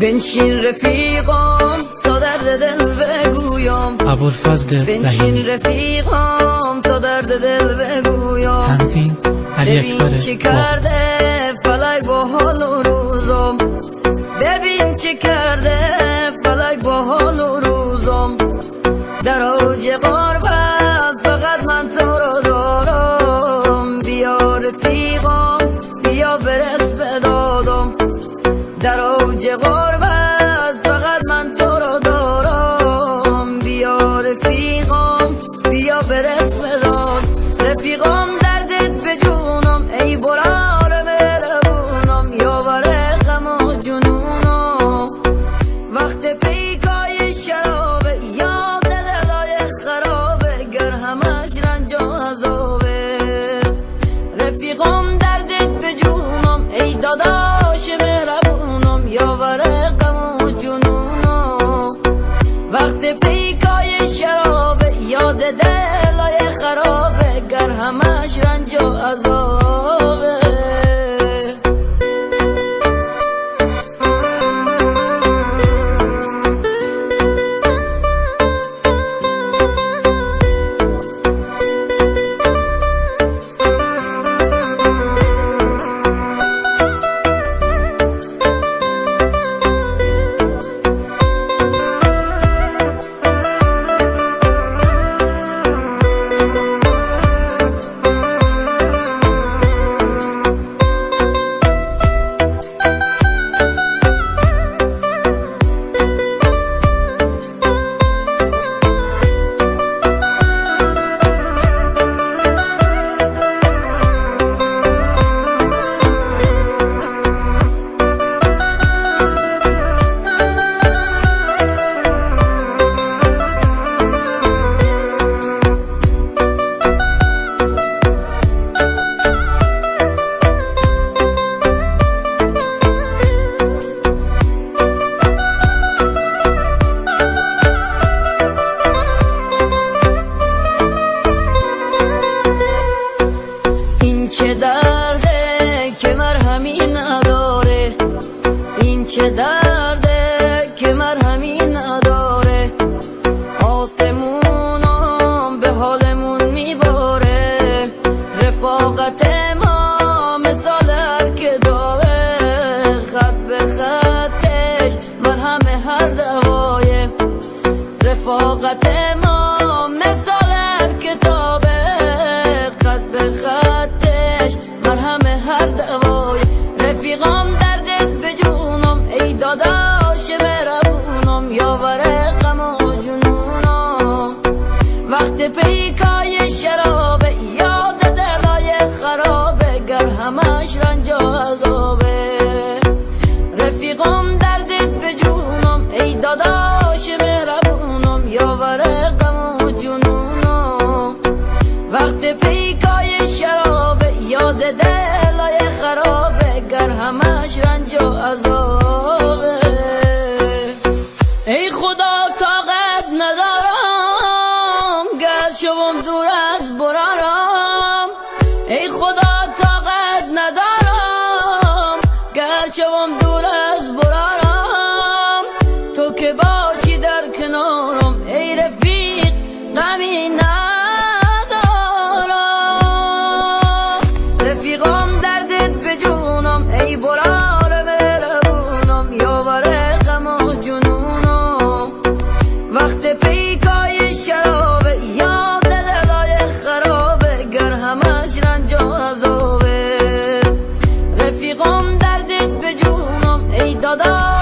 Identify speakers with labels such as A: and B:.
A: بنشین رفیقم تا درد دل بگویم،
B: ابوالفضل
A: بنشین
B: رحیمی.
A: رفیقم تا درد دل بگویم.
B: تنظیم علی
A: ببین
B: اکبر
A: چه
B: باقری.
A: کرده فلک با حال و روزم، ببین چه کرده فلک با حال و روزم. در اوج غربت فقط من تو رو دارم، بیا رفیقم بیا برس به دادم. در اوج غربت فقط من تو رو دارم، بیا رفیقم بیا برس به داد. رفیقم دردت به جونم، ای برار مهربونم، یاور غم و جنونم. وقت پیکای شرابه، یاد دلای خرابه، گر همش رنج و عذابه. رفیقم دردت به جونم، ای داداش مهربونم، یاور غم و جنونم. وقت پیکای شرابه، یاد دلای خرابه، گر همش رنج و عذابه. این چه درده که مرهمی نداره، این چه درده که مرهمی نداره. آسمونم به حالمون میباره، رفاقت ما مثال هر کتابه. خط به خطش مرهم هر دوایه، رفاقت ما مثال هر کتابه. خط به خطش مرهم هر دوای. رفیقام دردت به جونم، ای داداش مهربونم، یاور غم و جنونم. وقت پیکای شرابه، یاد دلای خرابه، گر همش رنج و عذابه. رفیقام دردت به جونم، ای داداش مهربونم، یاور غم و جنونم. وقت پیکای شرابه، یاد دلای خرابه، گر همش رنج و عذابه. ای خدا طاقت ندارم، گر شوم دور از برارم. ای خدا طاقت ندارم، گر شوم دور از برارم. تو که باشی در کنارم، ای رفیق غمی ندارم. رفیقم دردت به جونم، ای برار مهربونم، یاور غم و جنونم. وقت پیکای شرابه، یاد دلای خرابه، گر همش رنج و عذابه. رفیقم دردت به جونم، ای داداش